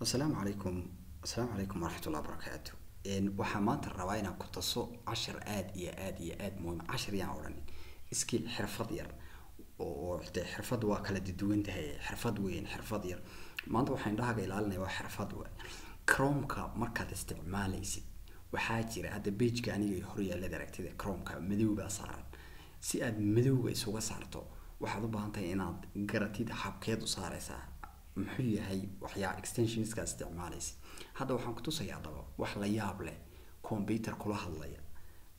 Asalaamu calaykum, asalaamu calaykum waraxmatullahi wabarakaatu. Waxaa maanta rabaa inaan ku tuso cashar aad iyo aad iyo aad muhiim. Cashar yaan odhanin, skill, xirfad yar oo dee xirfad waa kala duwan tahay, xirfad weyn, xirfad yar. Maanta waxaan indhahaaga ilaalinaya waa xirfad waay. Chromeka markaad isticmaalaysid, waxaa jira hadda pageka aniga hor yaallada aragtida Chromeka madow baa saaran. Si aad madowga isuga saarto, waxaad u baahan tahay inaad garatid habkeed u saareysaa, muxuu yahay waxyaa extensionska isticmaalaysid. Hadda waxaan ku tusayaa haddaba wax la yaab leh: computer kula hadlaya,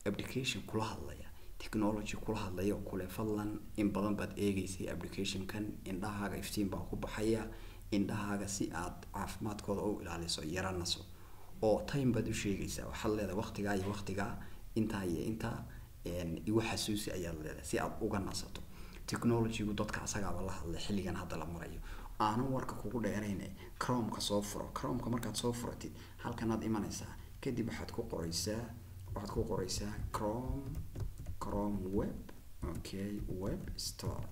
application kula hadlaya, technology kula hadlaya oo kule, "Fadlan, in badan baad eegeysay applicationkan, indhahaaga iftiin baa ku baxaya, indhahaaga si aad caafimaadkooda u ilaaliso yara naso." Oo time baad u sheegaysaa, waxaad leedahay waqtigaa iyo waqtigaa, intaa iyo intaa igu xasuusi ayaad leedahay si aad uga nasato. Technologygu dadka asagaaba la hadlay xilligan hadda la marayo. Aanan warka kugu dheerayne, Chromeka soo furo. Chromeka markaad soo furatid, halkanaad imanaysaa. Kadib waxaad ku qoraysaa Chrome, Chrome web, okay, web store.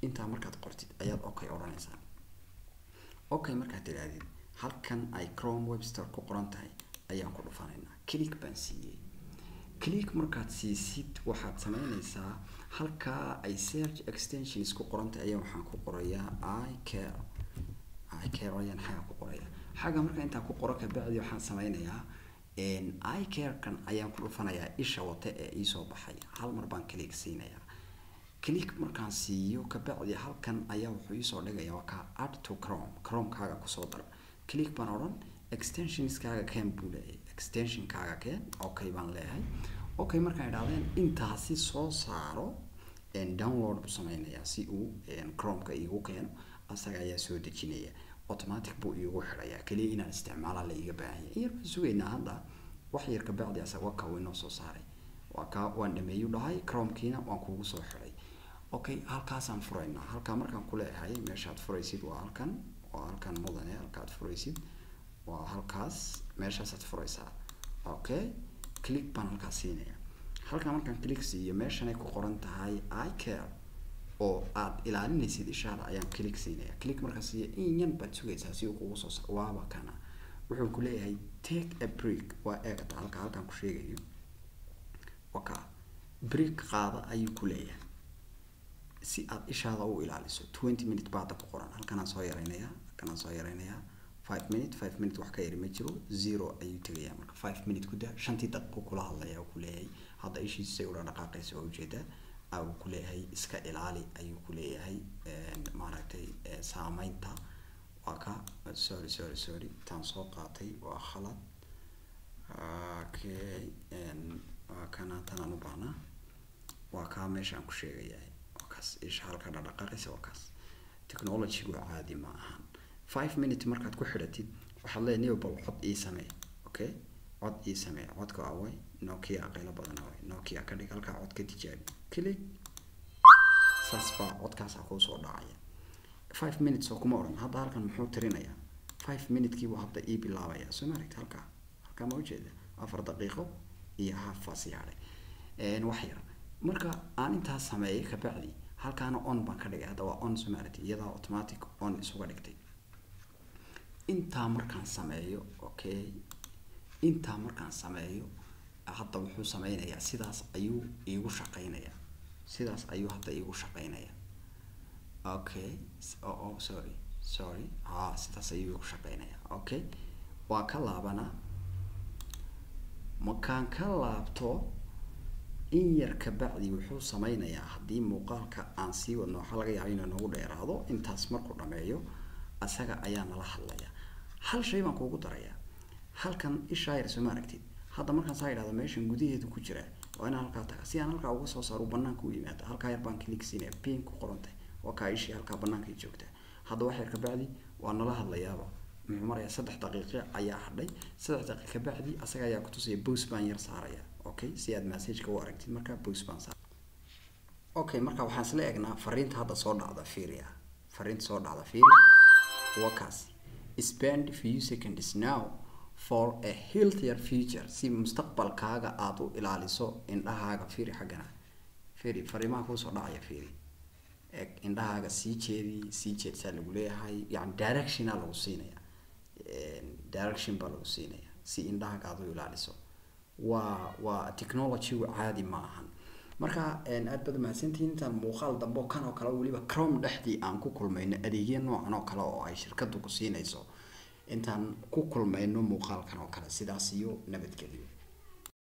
Intaa markaad qortid ayaad okay odhanaysaa. Okay markaad tidhaahdid, halkan ay Chrome Web Store ku qoran tahay ayaan ku dhufanaynaa. Click baan siiyey. Click markaad siisid, waxaad sameynaysaa halkaa ay search extensions ku qoran tahay ayaa waxaan ku qorayaa eye care. Eye care ayaan xagga ku qorayaa. Xagga marka intaan ku qoro kabacdi, waxaan sameynayaa eye care-kan ayaan ku dhufanayaa, isha wata ee iisoo baxay. Hal mar baan click siinayaa. Click markaan siiyo kabacdi, halkan ayaa wuxuu iisoo dhigayaa, waa kaa, "Add to Chrome", Chromekaaga kusoo dar. Click baan odhan. "Extensionskaaga keen" buu leeyahay. "Extensionkaaga keen." Okay baan leeyahay. Okay markaan idhahdeen intaasi soo saaro, download buu sameynayaa si uu Chromeka iigu keeno. Asaga ayaa soo dejinaya, automatic buu iigu xidhayaa, keliya inaan isticmaala la iiga baahan yahay. In yar baan sugaynaa hadda, wax yar kabacdi asaga waa ka uu inoo soo saaray. Waa ka, "Waan dhameeyu" dhahay, "Chromkiina waan kugu soo xidhay." Okay, halkaasaan furaynaa. Halkaa markaan ku leeyahay, meeshaad furaysid waa halkan, waa halkan mudane. Halkaad furaysid waa halkaas, meeshaasaad furaysaa. Okay, click baan halkaas siinaya. Halkaa markaan click siiyo, meeshanay ku qoran tahay eye care oo aad ilaalinaysid ishaada ayaan click siinaya. Click markaan siiyo, in yan baad sugaysaa si uu kugu soo waaba kana. Wuxuu ku leeyahay "Take a break." Waa eegata halka halkaan ku sheegayo, waka "Break qaada" ayuu ku leeyahay si aad ishaada u ilaaliso. 20 minute baa hadda ku qoran. Halkanaan soo yaraynaya, halkanaan soo yaraynayaa. 5 minute, 5 minute wax ka yari ma jiro, zero ayuu tegayaa. Marka 5 minute ku daa, 5-tii daqiiqo kula hadlaya oo ku leeyahay hadda ishiisa say ula dhaqaaqaysa waa ujeedaa. Uu ku leeyahay "Iska ilaali" ayuu ku leeyahay, maaragtay saameynta. Waa ka, sorry, sorry, sorry, taan soo qaatay waa khalad. Okay, waa kana tanaan u baahnaa. Waa kaa meeshaan ku sheegayaa, waa kaas isha halka dhaqaaqaysa, waa kaas. Technologygu caadi ma ahan. 5 minute markaad ku xidhatid, waxaad leeyahay, "Niyo, bal cod ii samee." Okay, "Cod ii samee." Codka away? Nokia qaylo badan away? Nokia ka dhig. Halkaa cod ka tijaabi. Click, saas baa codkaasaa kuu soo dhacaya. 5 minutes oo kuma odhan. Hadda halkan muxuu tirinayaa? 5 minutekii buu hadda ii bilaabaya, soo ma aragti? Halkaa, halkaa ma ujeeda? 4 daqiiqo iyo half baa sii hadhay, wax yar. Marka aan intaas sameeyay kabacdi, halkaana on baan ka dhigay. Hadda waa on, soo ma aragti? Iyadaa automatic on isuga dhigtay. Intaa markaan sameeyo, okay, intaa markaan sameeyo, hadda wuxuu sameynayaa, sidaas ayuu iigu shaqeynayaa, sidaas ayuu hadda iigu shaqeynayaa. Okay, oh, sorry, sorry, ha, sidaas ayuu iigu shaqeynayaa. Okay, waa ka laabanaa. Markaan ka laabto, in yar kabacdi wuxuu sameynayaa, haddii muuqaalka aan sii wadno waxaa laga yaaba inuu nagu dheeraado. Intaas markuu dhameeyo, asaga ayaa nala hadlaya. Hal shay baan kuugu darayaa. Halkan ishaa yar, soo ma aragtid? Hadda markaan saa idhahdo, meeshan gudaheedu ku jira, waa inaan halkaa taga si aan halkaa uga soo saaro, banaanka u yimaado. Halkaa yar baan click siinaya, pin ku qorantay. Waa kaa, ishii halkaa banaanka ay joogtaa. Hadda wax yar kabacdi waa nala hadlayaaba. Muxuu marayaa? 3 daqiiqo ayaa hadhay. 3 daqiiqo kabacdi asaga ayaa kutusaya. Pause baan yar saaraya, okay, si aad messageka u aragtid. Marka pause baan saar. Okay, marka waxaan isla eegnaa fariinta hadda soo dhacda. Fiiriya fariinta soo dhacda, fiiri, waa kaasi: "Spend few seconds now for a healthier future." Si mustaqbalkaaga aada u ilaaliso indhahaaga. Fiiri xaggana, fiiri fariimaha kuusoo dhacaya, fiiri, eg, indhahaaga sii jeedi, sii jeedsaa lagu leeyahay, yani directiona lagu siinaya. Direction baa lagu siinaya si indhahaaga aad u ilaaliso. Waa technology caadi ma ahan. Marka aad baad umahadsantihiin. Intaan muuqaal dambe oo kan oo kale, weliba Chrome dhexdii aan ku kulmayno, adeegyo noocan oo kale oo ay shirkadu ku siinayso, intaan ku kulmayno muuqaalkan oo kale, sidaas iyo nabadgelyo.